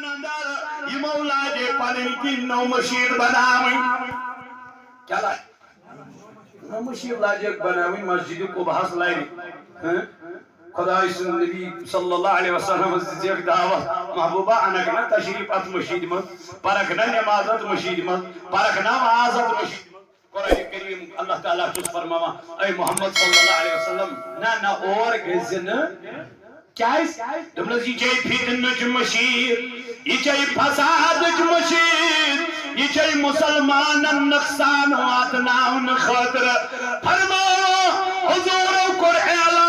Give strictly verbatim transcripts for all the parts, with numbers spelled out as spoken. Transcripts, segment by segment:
اندر یِمو لاجے پنٕنۍ کِنۍ نٔو مٔشیٖد بناوٕنۍ۔ کیٛاہ لاج؟ نٔو مٔشیٖد لاجیکھ بناوٕنۍ مسجدِ قُباہَس لرِ۔ ہہ؟ خداے سُنٛد نبی صلی اللہ علیہ وسلم دِژیکھ دعوت، محبوبہ، انکھ نہ تشریف اتھ مٔشیٖدِ منٛز، پرکھ نہ نماز اتھ مٔشیٖدِ منٛز، پرکھ نہ واز اتھ مٔشیٖدِ منٛز۔ قرآن کریم اللہ تعالیٰ چھُس فرماوان، اے محمد صلی اللہ علیہ وسلم، نہ، نہ، اور گٔژھۍ نہٕ۔ کیٛازِ؟ دوٚپنَس، یہِ چھے فتنٕچ مٔشیٖد، یہِ چھے فسادٕچ مٔشیٖد، یہِ چھے مُسلمانن نۄقصان واتناونہٕ خٲطرٕ۔ فرماوان، حضوٗرو کوٚر اعلان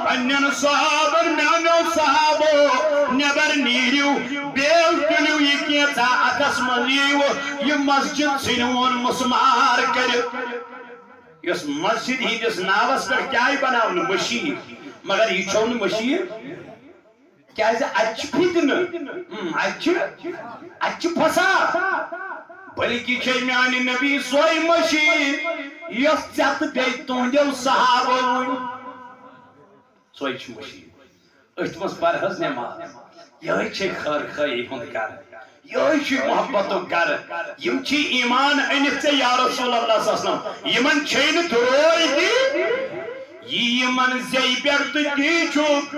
پننٮ۪ن صحابن، میانیو صحابو، نٮ۪بر نیٖرِو، بیل تُلِو یہِ کینٛژھا اتھس منٛز، یِیِو یہِ مسجد ژھٕنِوُن مُسمار کٔرِتھ۔ یۄس مسجد ہٕنٛدِس ناوس پٮ۪ٹھ کیٛاہ آیہِ بناونہٕ؟ مٔشیٖد۔ مگر یہِ چھو نہٕ مٔشیٖد، کیٛازِ اتہِ چھِ فتنہٕ، اۭں، اتہِ چھِ، اتہِ چھِ فساد۔ بلکہِ چھے میانہِ نبی سۄے مٔشیٖد، یۄس ژےٚ تہٕ بیٚیہِ تُہنٛدیو صحابو ؤنۍ۔ سۄے چھِ مٔشیٖد۔ أتھۍ منٛز پَر حظ نٮ۪ماز۔ یِہوٚے چھے خٲر خٲہی ہُنٛد گرٕ۔ یِہوٚے چھُے محبتُک گرٕ۔ یِم چھی ایمان أنِتھ ژےٚ یا رسول اللہ صلی اللہ علیہ وسلم۔ یِمن چھے نہٕ دُرٲے تہِ۔ یی یِمن زیٚیہِ پٮ۪ٹھ تہٕ تی چھُکھ۔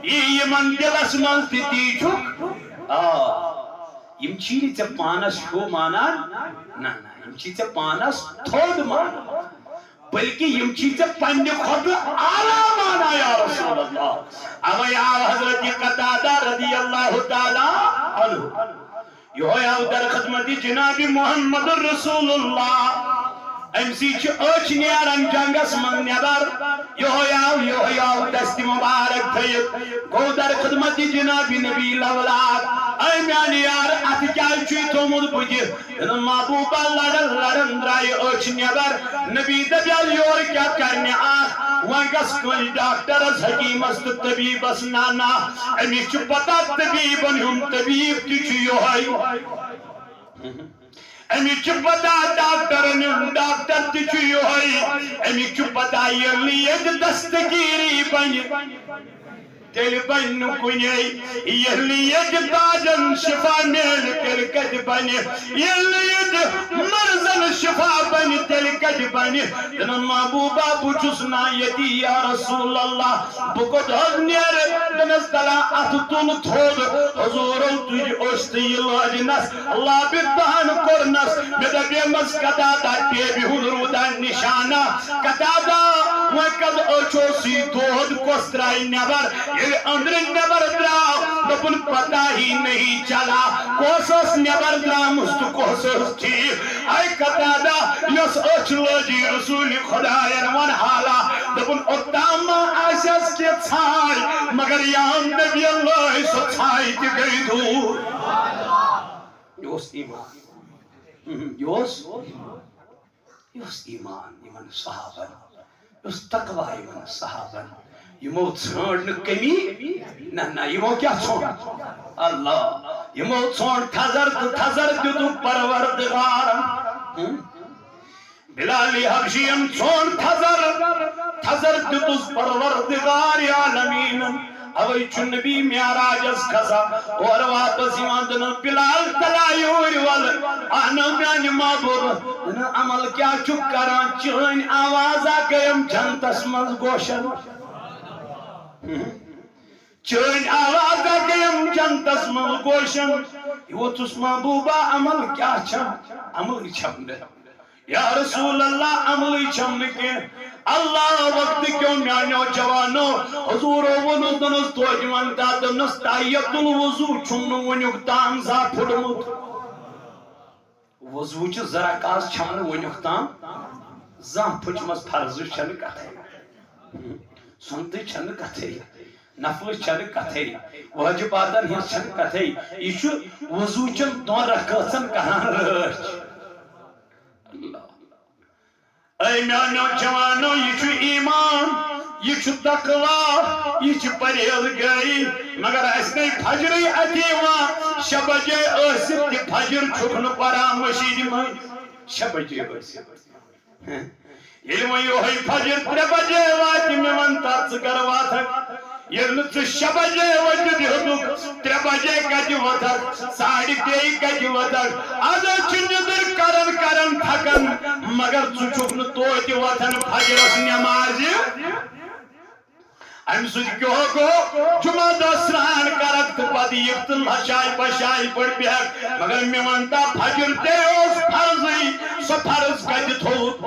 یی یِمن دِلس منٛز تہِ تی چھُکھ۔ آ، یِم چھی نہٕ ژےٚ پانس ہیوٚو مانان۔ نہ، نہ، یِم چھی ژےٚ پانس تھوٚد مانان۔ بلکہِ یِم چھی ژےٚ پننہِ کھۄتہٕ اعلیٰ مانا یا رسول اللہ۔ اوے آو حضرت قتادہ رضی اللہ تعالیٰ عنہ۔ یہوے آو در خدمت جناب محمد رسول اللہ۔ أمۍ سٕے چھِ أچھ نیران جنگس منٛز نٮ۪بر۔ یہوے آو، یہوے آو دستِ مبارک تھٲیِتھ۔ گوٚو در خدمت جناب نبی لولاک۔ اے میانہِ یار، اتھ کیازِ چھُے تھوٚومُت بُتھِ؟ دوٚپُن، محبوبہ، لڑن لڑن درٛایہِ أچھ نٮ۪بر۔ نبی دپیٛاو، یورٕ کیٛاہ کرنہِ آکھ؟ وۄنۍ گژھ کٲنٛسہِ ڈاکٹرس، حکیمس تہٕ طبیبس۔ نہ، نہ، أمِس چھِ پتہ طبیبن ہُنٛد طبیب تہِ چھُ یِہوٚے۔ أمِس چھِ پتہ ڈاکٹرن ہُنٛد ڈاکٹر تہِ چھُ یِہوٚے۔ أمِس چھِ پتہ ییٚلہِ نہٕ ییٚتہِ دستگیٖری بنہِ، تیٚلہِ بنہِ نہٕ کُنے۔ ییٚلہِ نہٕ ییٚتہِ تاجن شفا میلہِ، تیٚلہِ کتہِ بنہِ؟ ییٚلہِ نہٕ ییٚتہِ مرضن شفا بنہِ، تیٚلہِ کتہِ بنہِ؟ دوٚپُن، محبوبہ، بہٕ چھُس نا ییٚتی یا رسول اللہ، بہٕ کوٚت حظ نیرٕ؟ دوٚپنس، تلا اتھٕ تُل تھوٚد، حضوٗرو تُج أچھ تہٕ یہِ لٲجنس لابہِ دہن کوٚرنس۔ مےٚ دپیمس، قتادہ ٹیبہِ ہُنٛد روٗدا نشانہ؟ قتادہ، وۄنۍ کتھ أچھ اوسُے دود، کۄس درٛاے نٮ۪بر؟ ییٚلہِ أنٛدرٕ نٮ۪بر درٛاو، دوٚپُن، پتہ ہی نہیں چلا، کۄس ٲس نٮ۪بر درٛامٕژ تہٕ کۄس ٲس ٹھیٖک۔ اے قتادہ، یۄس أچھ لٲجی رسول خداین، وَن حالا، دوٚپُن، اوٚتام ما آسٮ۪س کینٛہہ ژھاے، مگر یام نبی لٲج سۄ ژھاے تہِ گٔے دوٗر۔ یہِ اوس ایمان۔ یہِ اوس یہِ اوس ایمان یِمن صحابن، یہِ اوس تقویٰ یِمن صحابن۔ یِمو ژھٲنٛڈ نہٕ کٔمی، نہ، نہ، یِمو کیٛاہ ژھونٛڈ؟ اللہ۔ یِمو ژھونٛڈ تھزر تہٕ تھزر دیُتُکھ پروردگارن۔ ہم؟ بلال حبشین ژھونٛڈ تھزر، تھزر دیُتُس پروردگار عالمیٖنن۔ اوے چھُ نبی معراجس کھسان، اورٕ واپس یِوان، دَپان، بلال، تلا یوٗرۍ وَل، اَنو میانہِ محبوبہٕ۔ دَپان، عمل کیٛاہ چھُکھ کران؟ چٲنۍ آوازا گٔیم جنتس منٛز گوشن۔ چٲنۍ آوازا گٔیم جنتس منٛز گوشن۔ یہِ ووٚتھُس، محبوبہ، عمل کیٛاہ چھم؟ عملٕے چھم نہٕ۔ یا رسول اللہ، عملٕے چھم نہٕ کینٛہہ۔ اللہ وقت کیو میانیو جوانو، حضورو ووٚنُس، دوٚپنس، توتہِ وَن تہ، دوٚپنس، تحیت الوضو چھُم نہٕ وُنیُک تام زانٛہہ پھُٹمُت۔ وضو چہِ زٕ رکاژ چھم نہٕ وُنیُک تام زانٛہہ پھُٹمٕژ، فرضٕچ چھنہٕ کتھے، سُنتٕچ چھنہٕ کتھے، نفلٕچ چھنہٕ کتھے، واجباتن ہٕنٛز چھنہٕ کتھے۔ یہِ چھُ وضو چٮ۪ن دۄن رکٲژن کران رٲچھ۔ اللہ۔ اے میانیو جوانو، یہِ چھُ ایمان، یہِ چھُ تقویٰ، یہِ چھِ پرہیزگٲری۔ مگر اَسہِ نے فجرٕے اَتھِ یِوان، شےٚ بجے ٲسِتھ تہِ فجر چھُکھ نہٕ پران مٔشیٖدِ منٛز۔ شےٚ بجے ٲسِتھ۔ ییٚلہِ وۄنۍ یِہوٚے فجر ترٛےٚ بجے واتہِ، مےٚ وَن تَتھ، ژٕ کَر واتَکھ؟ ییٚلہِ نہٕ ژٕ شےٚ بجے وٲتِتھ ہیوٚتُکھ، ترٛےٚ بجے کَتہِ کتہِ وۄتھکھ، ساڑِ بیٚیہِ کتہِ وۄتھکھ؟ از چھِ نیٚدٕر کران کران تھکان، مگر ژٕ چھُکھ نہٕ توتہِ وۄتھان فجرس نٮ۪مازِ۔ امہِ سۭتۍ کیٛاہ گوٚو؟ جمعہ دۄہ سرٛان کرکھ تہٕ پتہٕ یِکھ تہٕ لشاے پشاے پٲٹھۍ بیٚہکھ۔ مگر مےٚ وَن تا، فجر تے اوس فرضٕے، سُہ فرض کتہِ تھوٚوُتھ؟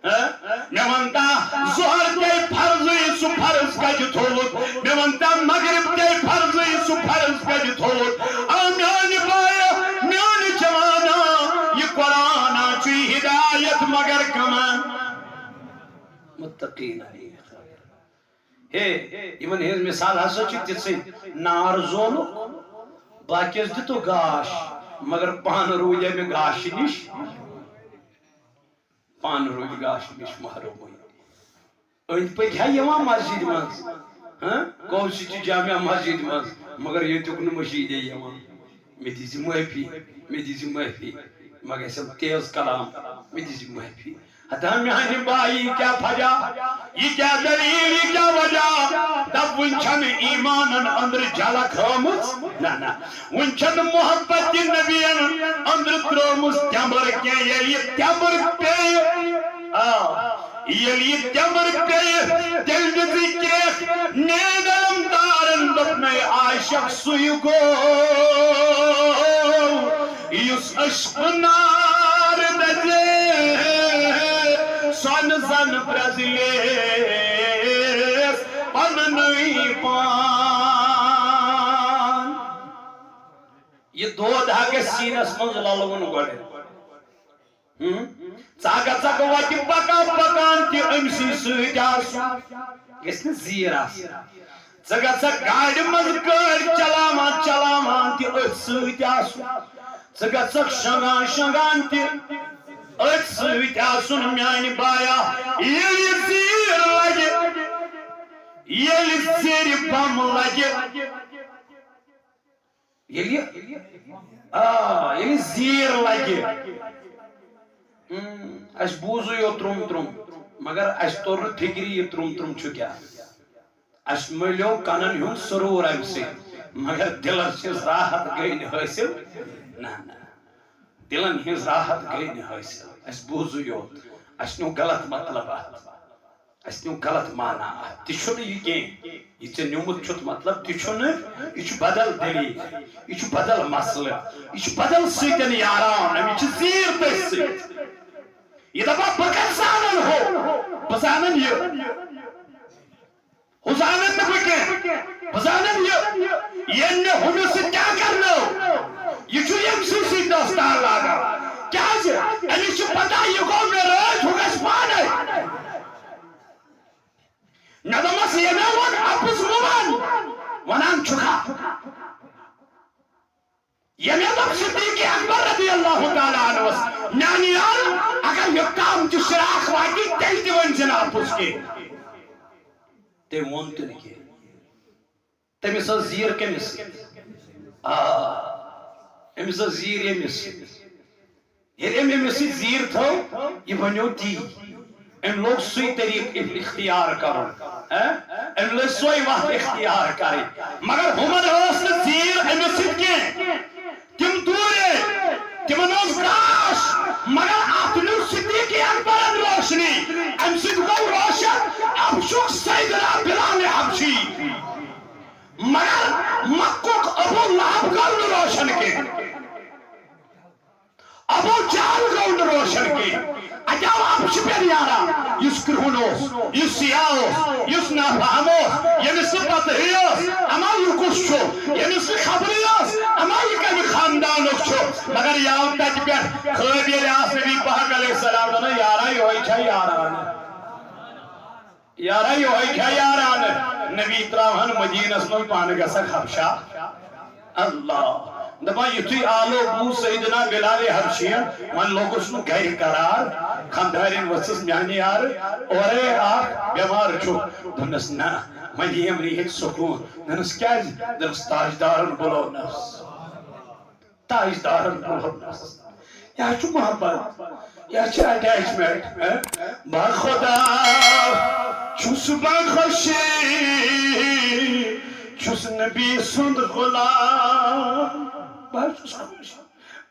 ہہ؟ مےٚ وَن تا، ظہر تے فرضٕے، سُہ فرض کتہِ تھوٚوُتھ؟ مےٚ وَن تا، مغرب تے فرضٕے، سُہ فرض کتہِ تھوٚوُتھ؟ آ میانہِ بایہ، میانہِ جوانا، یہِ قرآن چھُ ہدایت مگر کمان۔ متقین۔ ہے، یِمن ہٕنٛز مثال ہسا چھِ تِژھٕے، نار زولُکھ، باقیَس دِتُکھ گاش، مگر پانہٕ روٗدۍ اَمہِ گاشہِ نِش، پانہٕ روٗدۍ گاشہِ نِش محرومٕے۔ أنٛدۍ پٔکۍ ہا یِوان مسجدِ منٛز، ہاں، کوثی چھِ جامع مسجدِ منٛز، مگر ییٚتیُک نہٕ مٔشیٖدے یِوان۔ مےٚ دِژ معٲفی، مےٚ دِژ معٲفی، مےٚ گژھٮ۪م تیز کلام، مےٚ دِژ معٲفی۔ ہتا میانہِ بایی، یہِ کیٛاہ فجا، یہِ کیٛاہ دلیل، یہِ کیٛاہ وجہ؟ دپ، وُنہِ چھنہٕ ایمانن أنٛدرٕ جلک ہٲمٕژ۔ نہ، نہ، وُنہِ چھنہٕ محبت نبین أنٛدرٕ ترٲومٕژ تٮ۪مبر کینٛہہ۔ ییٚلہِ یہِ تٮ۪مبر پیٚیہِ، آ، ییٚلہِ یہِ تٮ۪مبر پیٚیہِ، تیٚلہِ دِژٕے کرٛیکھ۔ نین علمدارن دوٚپ، نَے عاشق سُے گوٚو، یُس عشق نار دزے، سۄنہٕ زن پرٛزلیس پننُے پان۔ یہِ دود ہا گژھِ سیٖنس منٛز للوُن گۄڈٕ۔ ہم؟ ژٕ گژھکھ وتہِ پکان پکان تہِ أمۍ سٕے سۭتۍ آسُن۔ گژھِ نہٕ زیٖر آسٕنۍ۔ ژٕ گژھکھ گاڑِ منٛز گٲڑۍ چلاوان چلاوان تہِ أتھۍ سۭتۍ آسُن۔ ژٕ گژھکھ شۄنٛگان شۄنٛگان تہِ أتھۍ سۭتۍ آسُن۔ میانہِ بایا، ییٚلہِ یہِ زیٖر لگہِ، ییٚلہِ زیٖرِ بم لگہِ، ییٚلہِ، آ، ییٚلہِ زیٖر لگہِ۔ ہم، اَسہِ بوٗزٕے یوت ترٛوٚم ترٛوٚم، مگر اَسہِ توٚر نہٕ فِکرِ یہِ ترٛوٚم ترٛوٚم چھُ کیٛاہ۔ اَسہِ مٔلِو کَنَن ہُنٛد سرور اَمہِ سۭتۍ، مگر دِلَس چھِ راحت گٔے نہٕ حٲصِل۔ نہ، نہ، دِلَن ہٕنٛز راحت گٔے نہٕ حٲصِل۔ اَسہِ بوٗزٕے یوت، اَسہِ نیوٗ غلط مطلب اَتھ۔ اَسہِ نیوٗ غلط معنی اَتھ۔ تہِ چھُنہٕ یہِ کینٛہہ۔ یہِ ژےٚ نیوٗمُت چھُتھ مطلب، تہِ چھُنہٕ۔ یہِ چھُ بدل دٔلیٖل۔ یہِ چھُ بدل مسلہٕ۔ یہِ چھُ بدل سۭتٮ۪ن یاران۔ أمِس چھِ زیٖر تٔتھۍ سۭتۍ۔ یہِ دَپان، بہٕ کَتہِ زانَن ہُہ؟ بہٕ زانَن یہِ۔ ہُہ زانَن نہٕ بہٕ کینٛہہ۔ بہٕ زانَن یہِ۔ ییٚمۍ مےٚ ہُمِس سۭتۍ کیٛاہ کَرنٲو؟ یہِ چھُ ییٚمۍ سٕے سۭتۍ داستان لاگان۔ کیٛازِ؟ أمِس چھِ پَتہ، یہِ گوٚو مےٚ رٲتۍ، ہُہ گژھِ پانَے۔ مےٚ دوٚپمَس، ییٚمۍ ووٚن اَپُز مہٕ وَن، وَنان چھُکھا؟ ییٚمۍ دوٚپ صدیق اکبر رضی اللہ تعالیٰ عنہس، میانہِ یار، اگر یوٚت تام تہِ شراکھ واتہِ، تیٚلہِ تہِ ؤنۍ زِ نہٕ اَپُز کینٛہہ۔ تٔمۍ ووٚن تہِ نہٕ کینٛہہ۔ تٔمِس ٲس زیٖر کٔمِس سۭتۍ؟ آ، أمِس ٲس زیٖر ییٚمِس سۭتۍ۔ ییٚلہِ أمۍ أمِس سۭتۍ زیٖر تھٲو، یہِ بنیو تی۔ أمۍ لوگ سُے طریٖقہٕ اِختیار کرُن۔ ہہ؟ أمۍ لٔج سۄے وَتھ اختیار کرٕنۍ۔ مگر ہُمن ٲس نہٕ زیٖر أمِس سۭتۍ کینٛہہ۔ تِم دوٗرے، تِمن اوس گاش، مگر اَتھ نیوٗ صدیق اکبرن روشنی۔ اَمہِ سۭتۍ گوٚو روشن عبشُک سیدنا بلال حبشی۔ مگر مکُک ابو لہب گوٚو نہٕ روشن کینٛہہ۔ ابو جہل گوٚو نہٕ روشن کینٛہہ۔ اَتہِ آو اَپشہِ پٮ۪ٹھ یارا، یُس کرٛہُن اوس، یُس سیاہ اوس، یُس نافہم اوس، ییٚمِس نہٕ پتہٕے ٲس، اما یہِ کُس چھُ، ییٚمِس نہٕ خبرٕے ٲس، اما یہِ کَمہِ خاندانُک چھُ۔ مگر یہِ آو تَتہِ پٮ۪ٹھ، خوٲبۍ ییٚلہِ آس نبی پاک علیہ السلام وَنان، یارا یِہوٚے چھا یاران؟ یارا، یِہوٚے کھےٚ یارانہٕ۔ نبی ترٛاوہَن مدیٖنس منٛز، پانہٕ گژھکھ حبشہ۔ اللہ۔ دپان، یُتھُے آلو بوٗز سیدنا بلال حبشین، وۄنۍ لوگُس نہٕ گرِ قرار۔ خانٛدارِنۍ ؤژھٕس میانہِ یارٕ، اورے اکھ بٮ۪مار چھُ۔ دوٚپنس، نہ، وۄنۍ یِیَم نہٕ ییٚتہِ سکوٗن۔ دوٚپنس، کیازِ؟ دوٚپنس، تاجدارن بُلوونس۔ تاجدارن بُلوونس۔ یا چھُ محبت، یا چھِ attachment، ہہ؟ با خدا چھُس بہٕ خوشی چھُس نبی سُنٛد غلام، بہٕ حظ چھُس خۄش،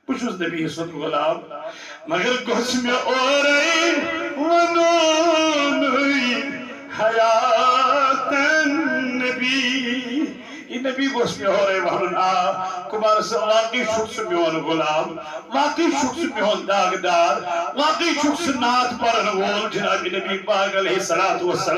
بہٕ چھُس نبی سُنٛد غلام، مگر گوٚژھ مےٚ اورَے وَنُن حیاتَن نبی۔ یہِ نبی گوٚژھ مےٚ اورَے وَنُن، آ، کُمار صٲب، واقعی چھُکھ ژٕ میون غلام، واقعی چھُکھ ژٕ میون داغدار، واقعی چھُکھ ژٕ نعت پَرَن وول جناب نبی پاک علیہ الصلوۃ والسلام۔